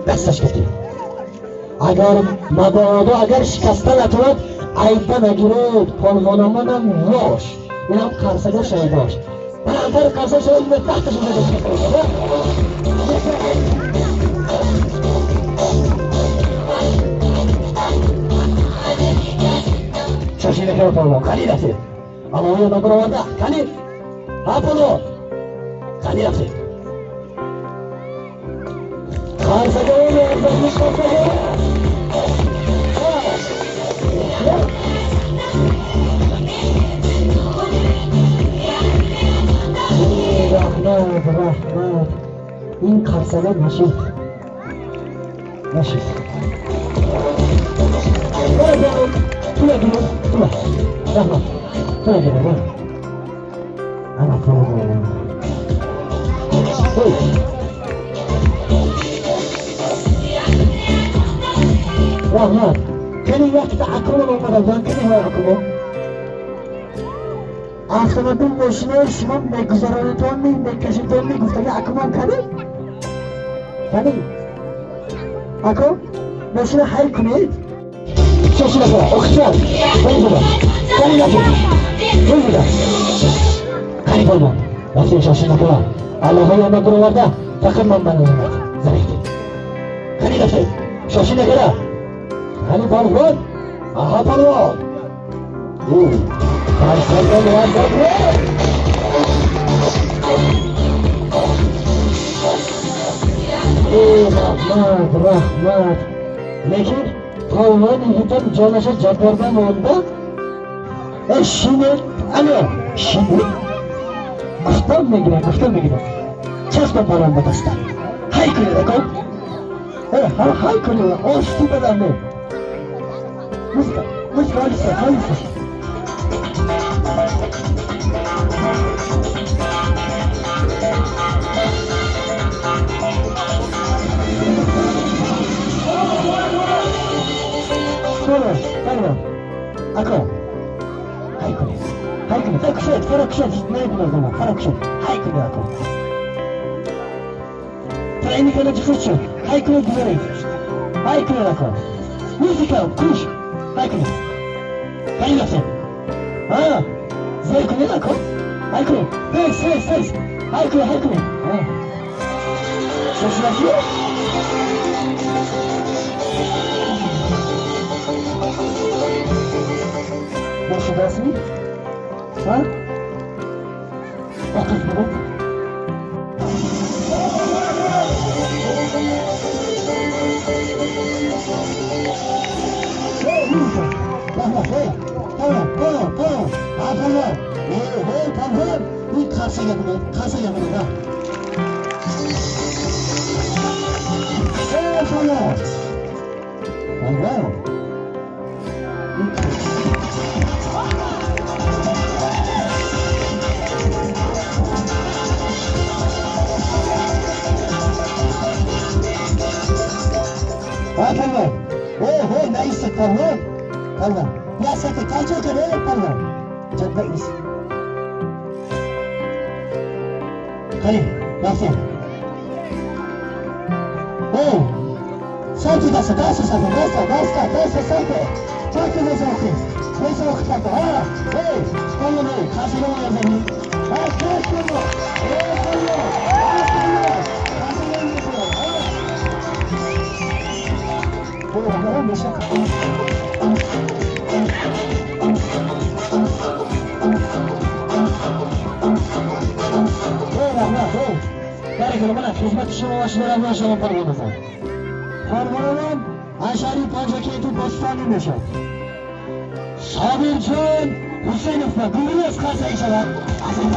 Дасташ кати. Агар мабодо агар шикаста натавад, айба нагиред, полвонамонам вош. Инам қарсага шайдош. Баландтар қарса шавад, тахташ шошина кара полвон, қани рафтед? Аллоҳ набароварда, қани? Ҳа полвон, қани рафтед? Қарсага қарсага. Раҳмат, раҳмат. Ин қарсага нашид. Нашид. Тула гиред, тула. Раҳмат. Тула гиред. Ана полвон. Ой. Раҳмат. Кани вақт акрон омада, кани ҳай акрон? Автомобил мошинаи шумо мегузаронитон, мекашитон, мегуфтаги акрон кани? Кани? Ако? Мошина ҳай кунед? Шошина кара, охтар. Кани буда? Кани рафтед? Кани буда? Кани полвон? Рафтем шошина кара. Аллоҳои ама буроварда, фақат ман баназанад. Зарехтед. Кани рафтед? Шошина кара. Кани полвон? Аҳа полвон. Раҳмат, раҳмат. Лекин полвон йигитам ҷонаша Jabbordan монда. Э шинед, ало, шинед. Гуфтам мегирам, гуфтам мегирам. Часпам баланд ба даста. Ҳай кунед, ако. Э, ҳай кунед, ости бадан. Музыка, музыка, алиса, алиса. Полвон, ако. Ҳай кунед. Ҳай кунед. Фарқ фарқ шуд, наметавонам. Фарқ шуд. Ҳай кунед, ако. Тренинг ҷихуд шуд. Ҳай кунед, гузаред. Ҳай кунед, ако. Музыка, куш. Ҳай кунед. Ҳай рафтем. Ҳа? Зер кунед, ако. Ҳай кунед. Тез, тез, тез. Ҳай кунед, ҳай кунед. Ҳа. Шошилаши? Нашудасми? Ҳа? Оқиз буд? Ин қарсага кунед, қарсага кунед, ҳа. Э, полвон! Полвон! Ҳа, полвон! Э, э, наиста, полвон! Полвон! Я сака, каҷо кар, э, полвон? Ҷабба ис. Қани, рафтем. Э, самти даста, даста самти, даста, даста, даста самти. Самти даста, даста даста, ҳа, э, полвон, э, қарсага меязани. Ҳа, полвон, э, полвон, ҳа, полвон, қарсага меязани, ҳа. Хизмати шумо ва шумо парвоназан. Парвонаван ашари Панҷакенту Бостонӣ мешавад. Собирҷон Ҳусейнов ба гурӯз қарсаи шавад. Аз ин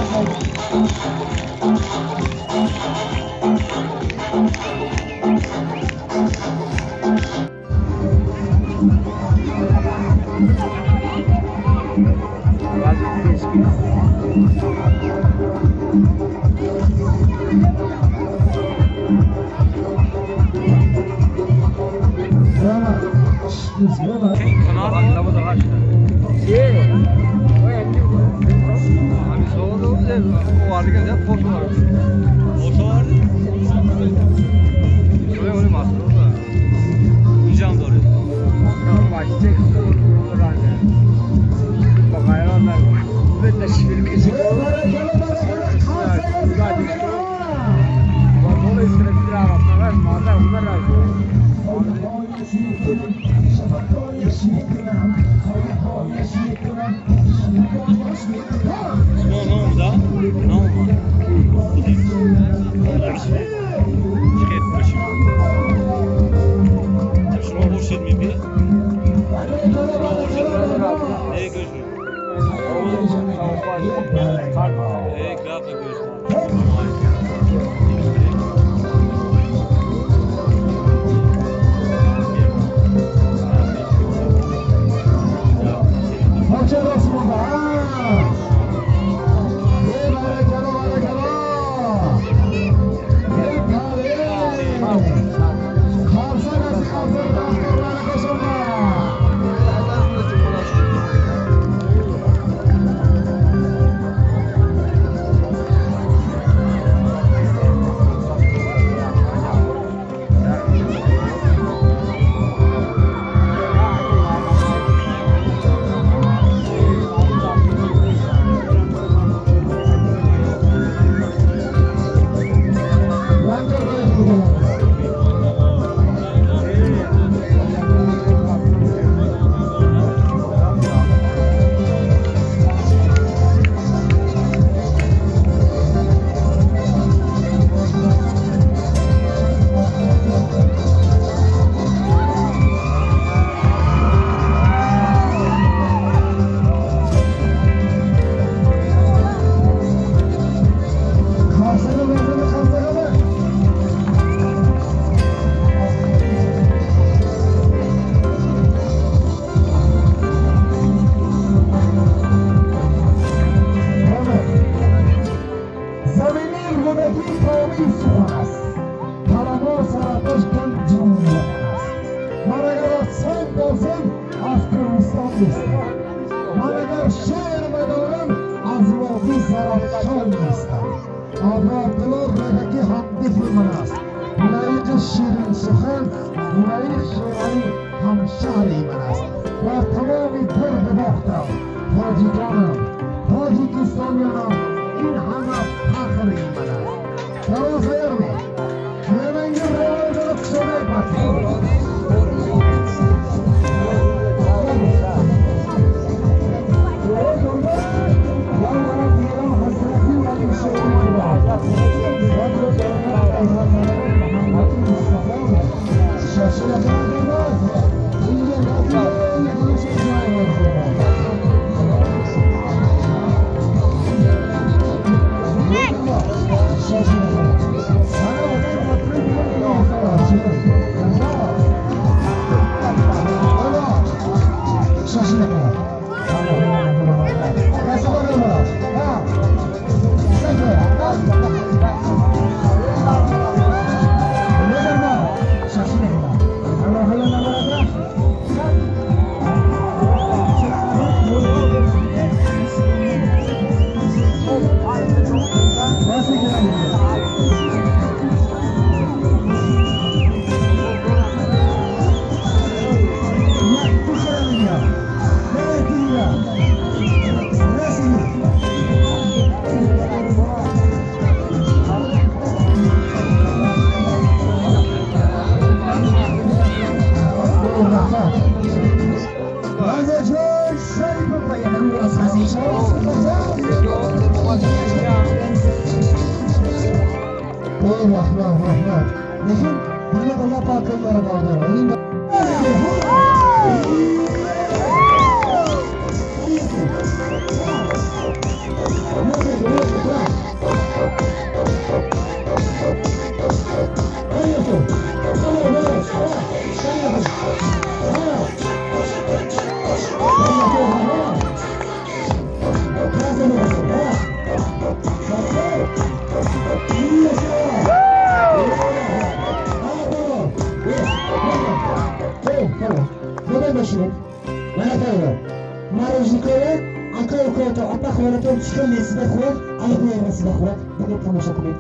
Tomosha qiling.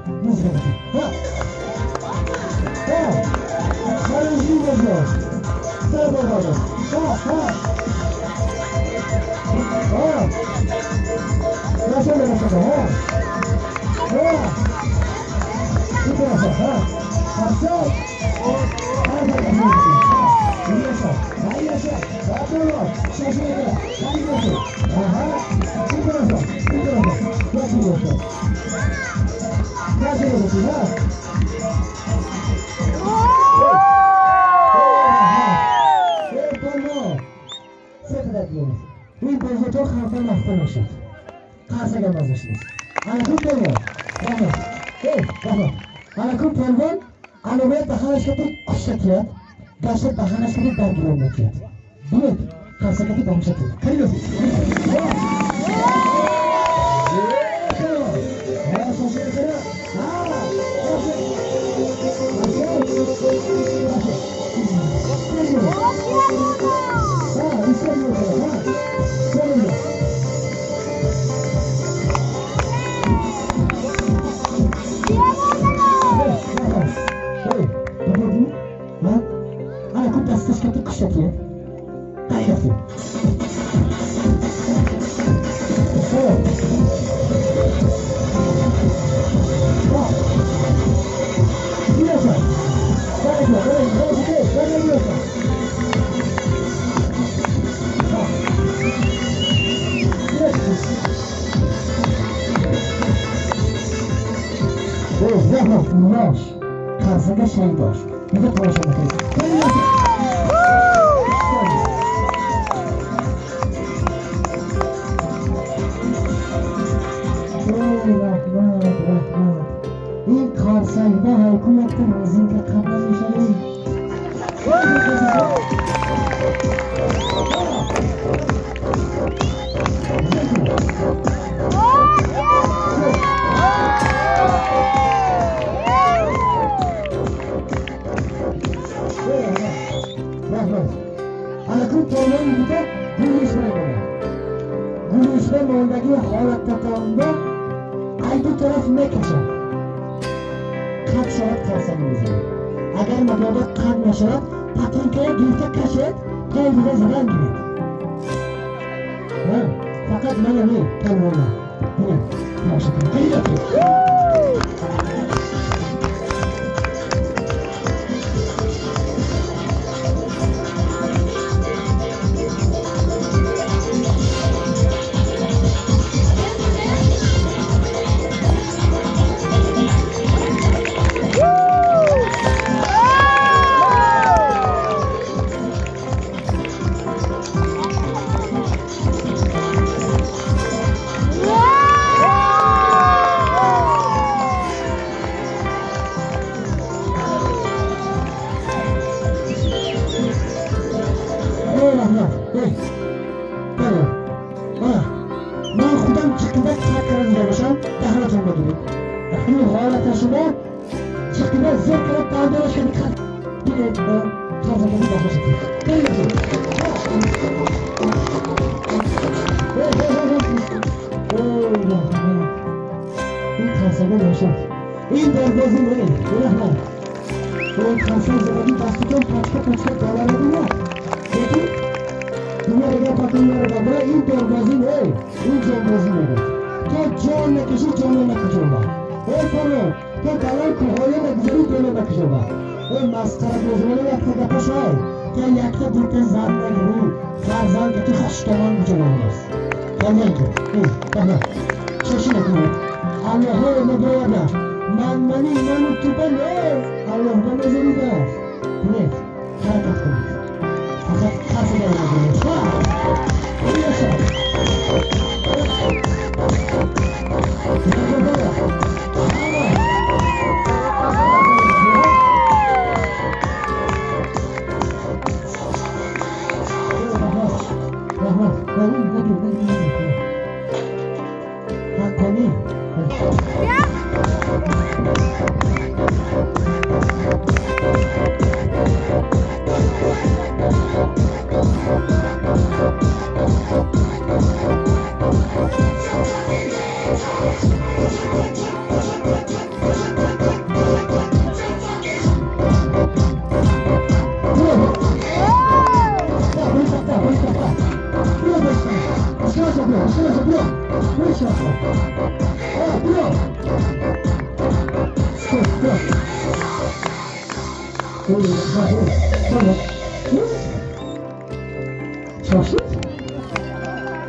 Шошид?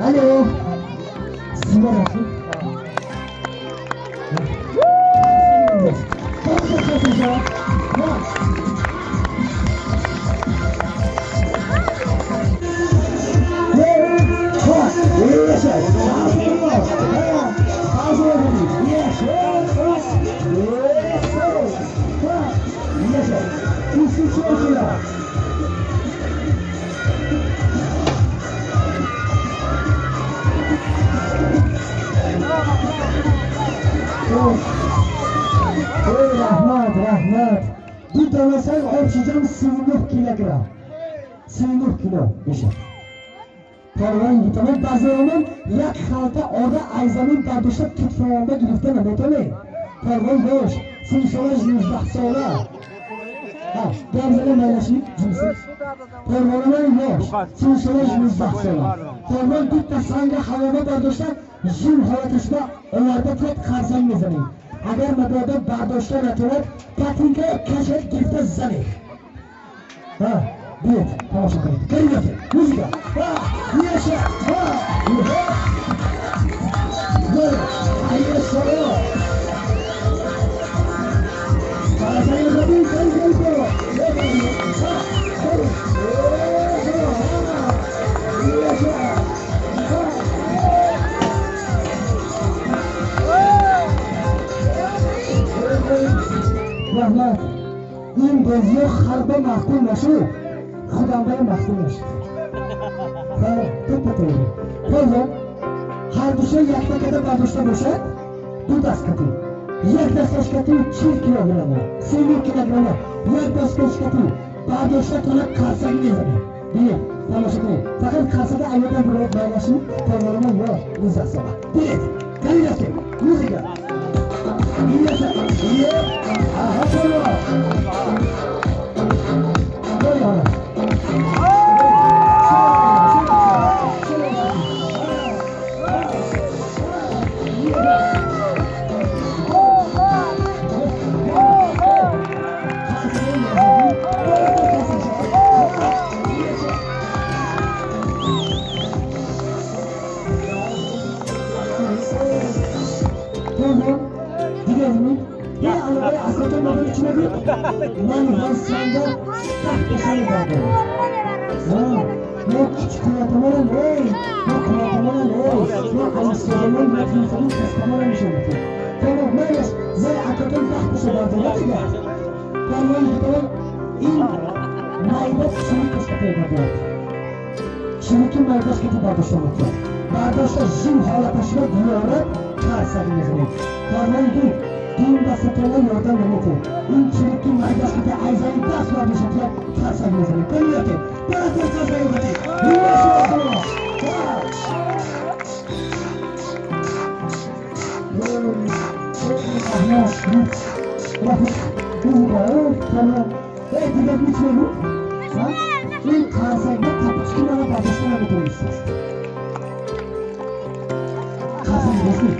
Алло! Зинда рафтед? Раҳмат, раҳмат. Ду дона санг об шидам 39 килограмм. 39 кило мешавад. Парвон гитамон баъзеамон як халта орда аз замин бардошта китфомонда гирифта наметонем. Парвон бош, 30 сола, 19 сола. Гап зада майлаши ҷинси. Парвонамон ёш, 30 сола, 19 сола. Парвон дута санга ҳавома бардошта зум ҳолаташба оварда тият қарсанг мезанем. Агар мабодо бардошта натавад, патинка кашад гирифта занед. Биёед, тамошо кунед. Карим рафтем. Музика. Яша. Раҳмат. Ин бозиё харба маҳкум нашуд, худамбай маҳкум нашуд. Теппа ҳар душа якта када бардошта бошад, ду даст катӣ. Як дасташ катӣ 40 килограмма, 39 килограмма, як дасташ катӣ бардошта тона қарсак мезанад. Бинед, тамошо кунед. Фақат қарсака аёдан бирод байлаши, парвонамо ё 19 сола. Бинед, кани рафтем. Музика. Аҳа, парвон. Парвон. Ман ҳастанда таҳташани бардорам. Мо куч-қувватамонам, эй, мо қувватамонам, эй, мо алистодамон, мо тинфоним, касбамонам нишон медиҳем. Тамом, майлаш, зани акатон таҳташа бардорад дигар. Парвони дигар ин майда чирикаш кате бардорад. Чирики майдаш кате бардошта метавад. Бардошта зум ҳолаташро диёрад, қарсак мезанед. Парвони ду дин дастатона ёрдам наметиҳад. Ин чирики майдаш кате айзани даст бардошта қарсак мезанед. Камиёте, баратон қарсак мезанед. Ин қарсакда тапочки мана бардошта наметавонистааст. Қарсак мезанед.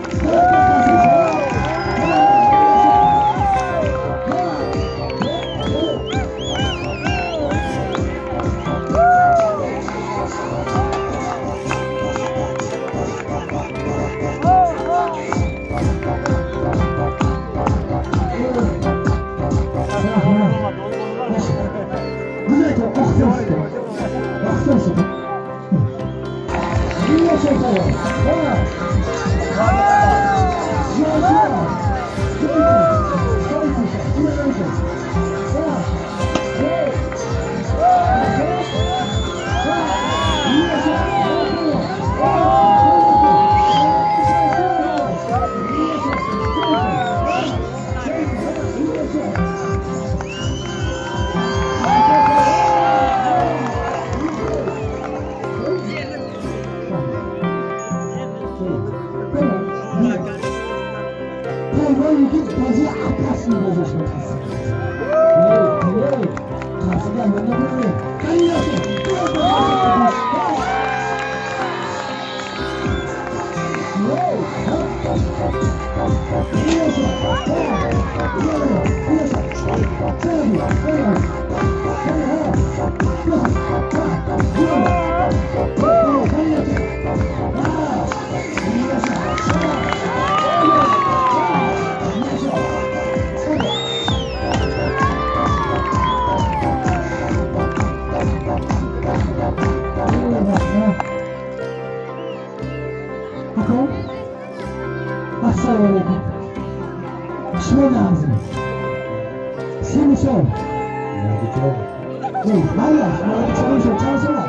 Не, майлаш, чанд сол, чанд сола?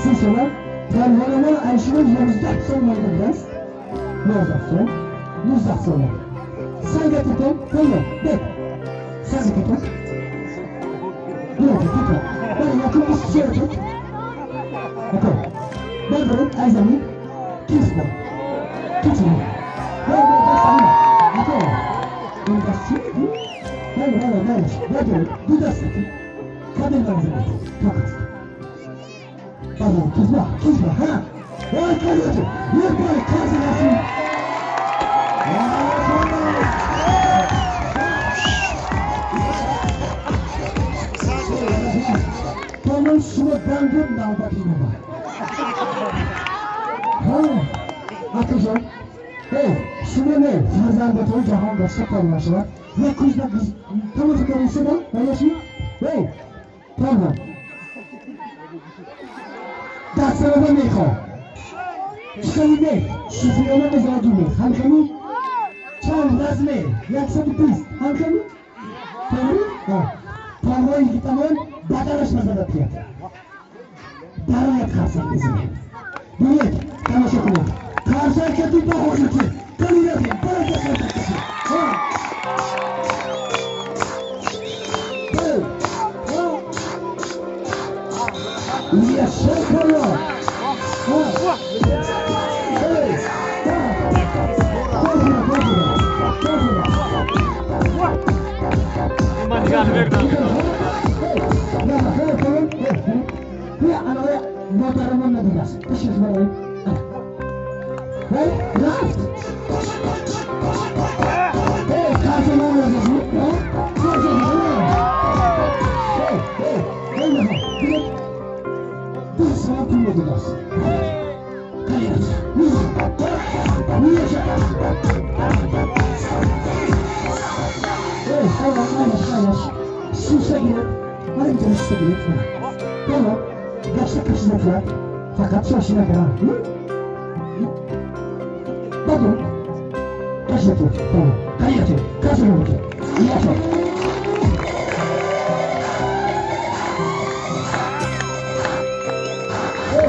30 сола. Палвонамо айшумо 11 сол майдондаст. 19 сол, 19 сола. Санга титон, палвон, бек. Санга титон. Дута, титон. Бале, якум 24 тут. Ако. Бардоред, ай замин. Кисма. Кисма. Бале, бале, даст. Ако. Ин даст чӣ мекунӣ? Бале, бале, бале. Бардоред, ду даст титон. Кабел барзанед. Токат. Бардоред, кизма, кизма, ҳа. Ой, калиёти. Як бор кази расид. Палвон, шумо дангед, навбати нова. Ҳа, акаҷон. Э, шумо не, фарзандатон ҷаҳон гашта палвон шавад. Як кузна тамошо кардед, балаши? Эй, палвон. Дастсарада мехоҳ. Чикани мех, шуфиёна мезаради мех. Ҳамхани? Чанд разме? 120. Ҳамхани? Таври? Палвони гитамон баданаш назада пият. Дарояд қарсак мезанад. Бинед, тамошо кунед. Қарсак кати баҳошати. Кани рафем, барака қарсак кашед. Ҳа. Ду. Ҳа. Яша палвон. Ҳа. Эй. Ҳа. Бозина, бозина. Бозина. Фақат шошинагара. Баду. Кашнату. Каяту. Кашнату. Яту.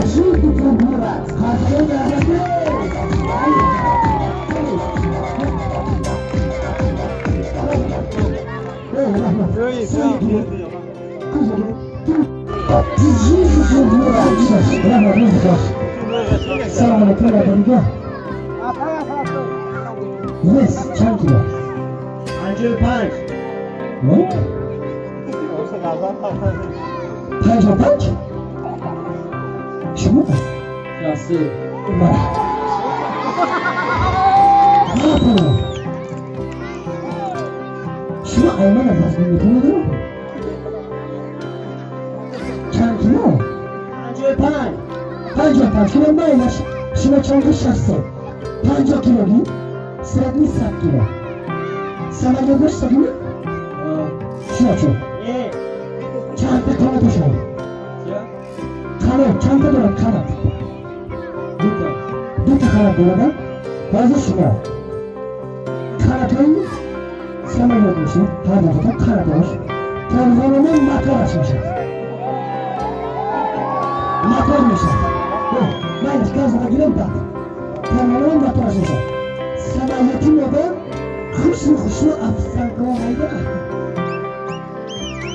Жити пробурат. Хасена Салом алейкум, дорогие. Вес чанд кило? 55. 55? Шумо? 63. Мара. Шумо аймана вазн метавонед? Чанд кило? 55. 55 кило майлаш. Шумо чанд кило? 63. 50 килоги? Средний 100 кило. Самолет доштагими? Шумо чӣ? Не. Чандта қанати шумо? Қанот, чандта дорад қанат? Дута. Дута қанат дорад, баъзе шумо қанатҳои самолет мешавад, ҳар дафъа қанатҳош палвономон мотораш мешавад. Мотор мешавад. Майлаш, газ нагирам баъд. Палвономон мотораш мешавад. Самолети мода хушру хушру афсанкаҳо ҳайда.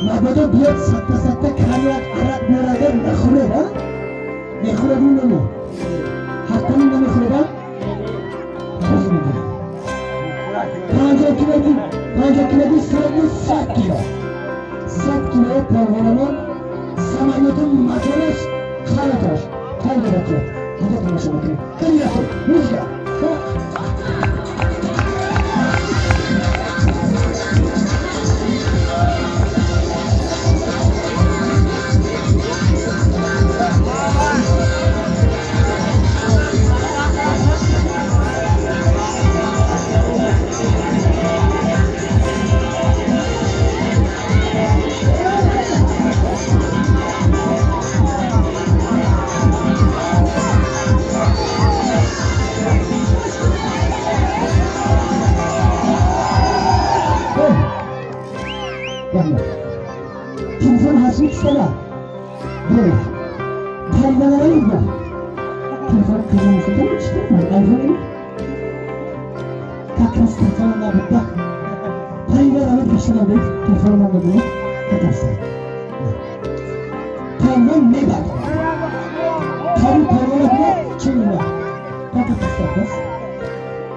Мабодо биёд сатта сатта коньяк, арақ биёрада нахӯред, а? Мехӯред ин наме? Ҳаққани намехӯред, а? Хоз мегирад. 50 килоги, 50 килоги средний 100 кило. 100 кило палвономон самолёти мотораш қанаташ қайда кет. Дида тамошо мекунем. Кани рафтем. Музыка. Телефон ҳасми читала. Биред. Пайдаларайд ба. Телефон қизмасida читала. iPhone как раз телефон набуд ба. Пайдаларайд пешина бед. Телефон набуд. Как раз. Пайвон мебарад. Қариб пайвона бина чунина. Как раз.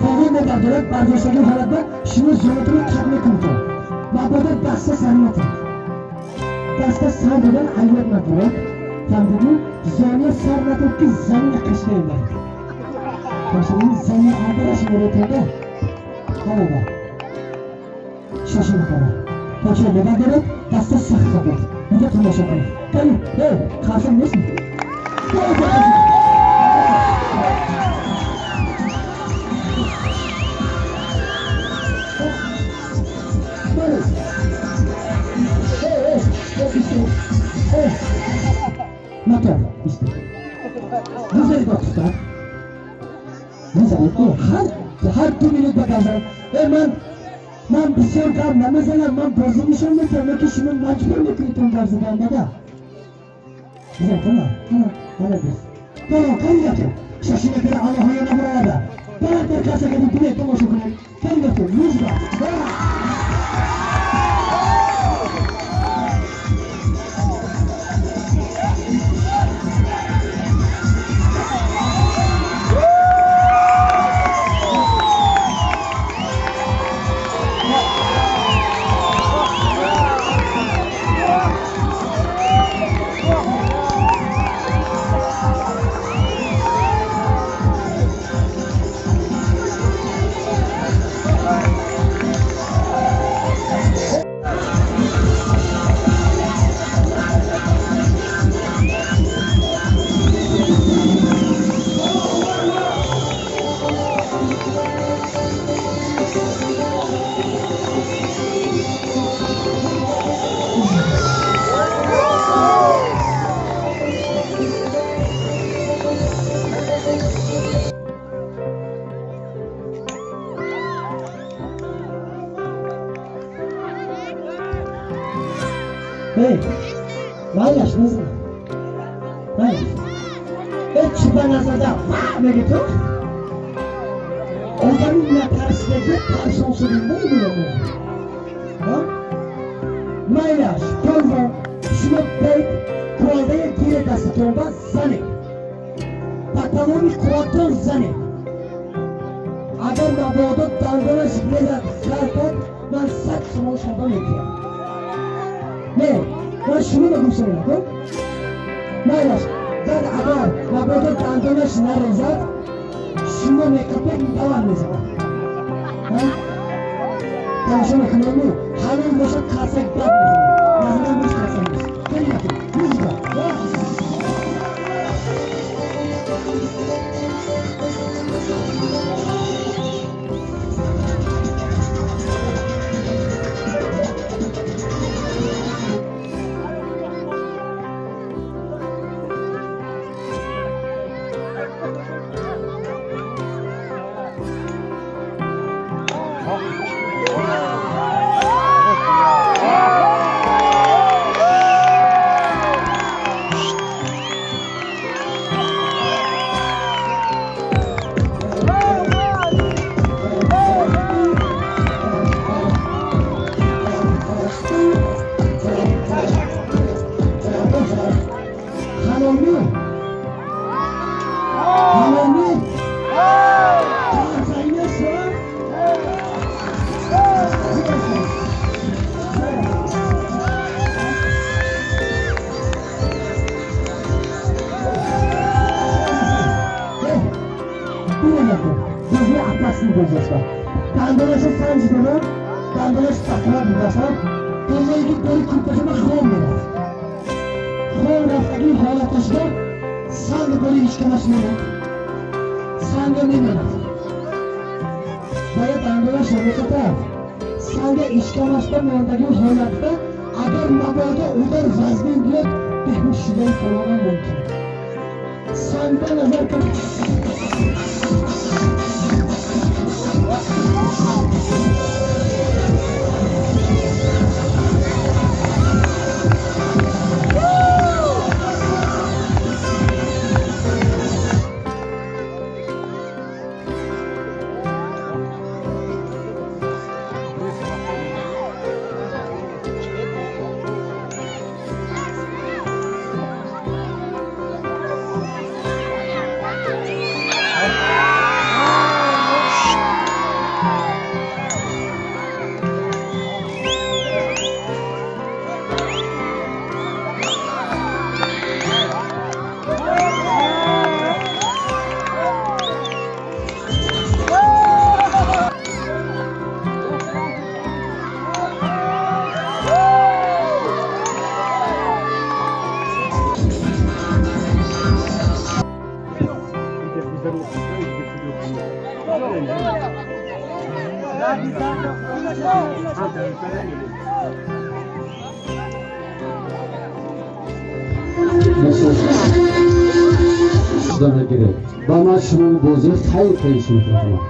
Пайвон мебардорад, бардоштагӣ ҳолат ба шумо зонутро қат мекунед. Мабодо даста сар натад. Даста сар додан айёт надорад. Фаҳмидӣ? Зония сар натад ки замина қишта мебарад. Фаҳмидӣ? Замина ардараш меретада. Ҳамоба. Шаши накарда. Почо мебардорад, даста сахт қабад. Видео тамошо кунед. Кани, эй, қарсак нест? Мотор, исто. Мизанед ба куфта. Мизанед. Ҳар 2 минут ба гап зан. Э, ман бисёр гап намезанам, ман бозӣ нишон медиҳам, ки шумо маҷбур мекунед он гап задан дада. Мизан, кана, кана, молодец. Кана, кани гафто. Шаши накара, аллоҳоя набурада. Баландтар қарсак кардем, бинед, тамошо кунед. Кани гафто, музыка. Эй, майлаш незна. Майлаш. Эй, чиба назада, ва меги ту? Одами натарсидаги тарсон шудинда мегӯям. Ҳа? Майлаш, пойвон, шумо бейт, кувалдаи гире дастатон ба занед. Ба тамоми қувватон занед. Агар мабодо дандонаш резад, ғалтад, ман 100 сомон шаба медиҳам. Не, ман шумо мегӯм шумо. Майлаш, зад агар мабодо дандонаш нарезад, шумо мекапед давам мезанад. Тамошо мекунед, ҳамин бошад қарсак бад мезанад. Назанам нест қарсак нест. Кани накун, музыка. Дандонашо санҷ додам, дандонаш тақва будасан, дозаги бори курташама хом мерафт. Хом рафтагии ҳолаташро санг бори ҳичкамаш мемонд. Санга мемонад. Бояд дандонашро мекатад. Санга ишкамашда мондагии ҳолатда агар мабодо удар вазнин биёд, беҳуш шудани фалонам мумкин. Сангба назар кун. Ба ман шумо бозӣ хайр хоҳиш мекунам.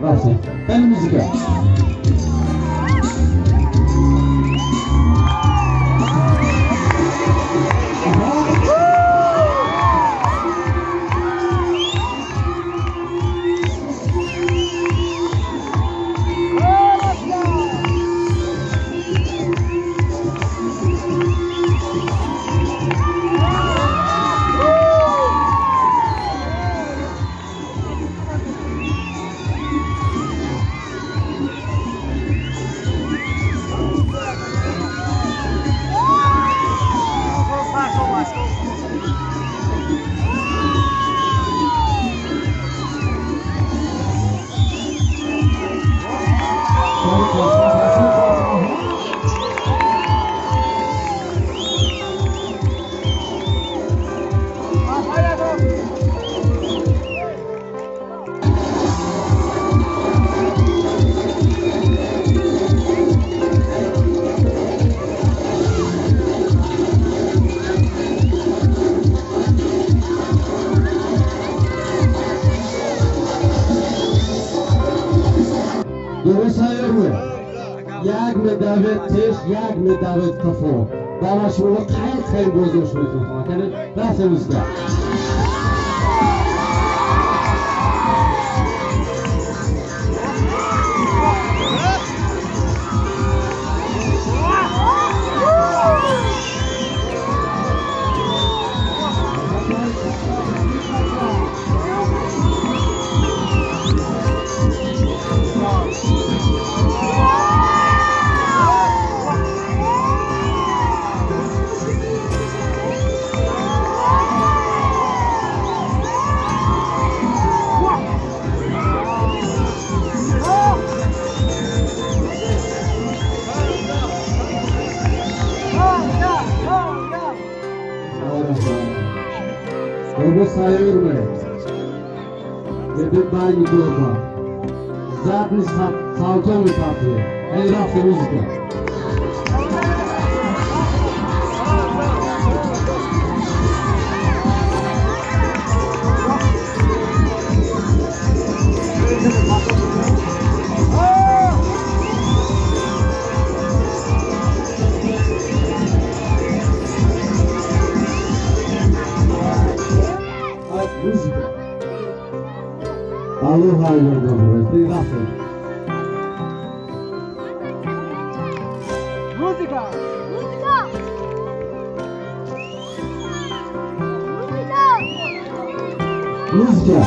Рафтем. Бали музика. Як медавед пеш, як медавед қафо. Ба ман шумо хайр хайр бозӣ шумо. Рафтем музика. Música! Música! Música! Música!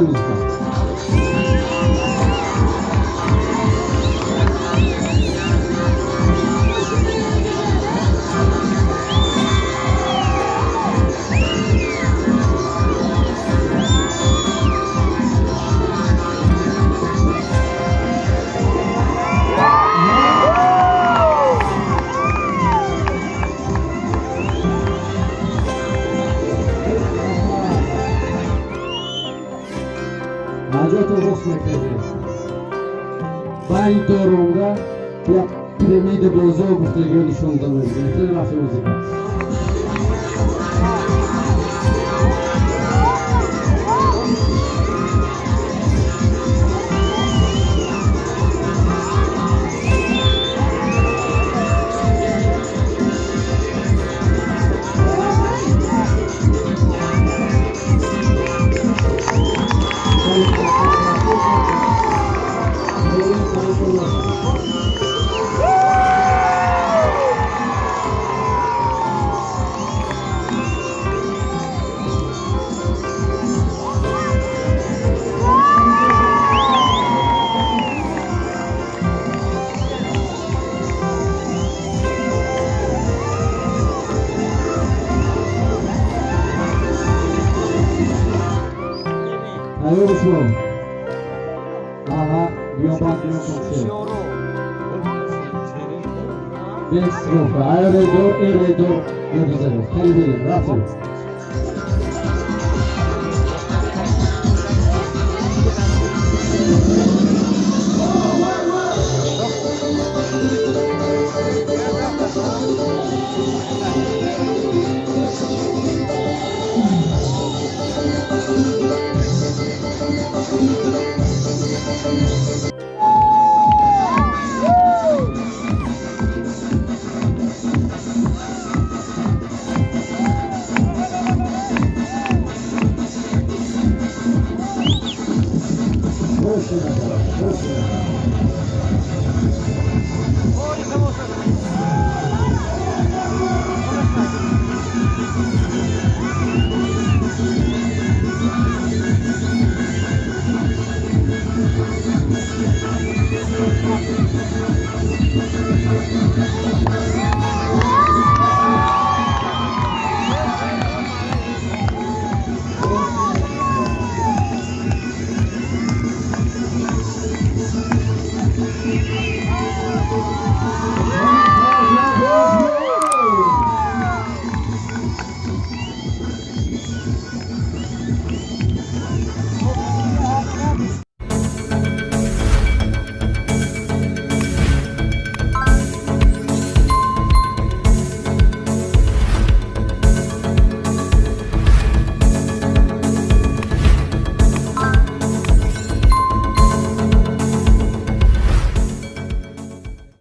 Música! Байни доронга як пирамида бозор гуфтагиро нишон дода. Рафти музика. Aha, биёбад. Без срока. Аэредор, эредор мегузарем. Кани, берем, рафтем.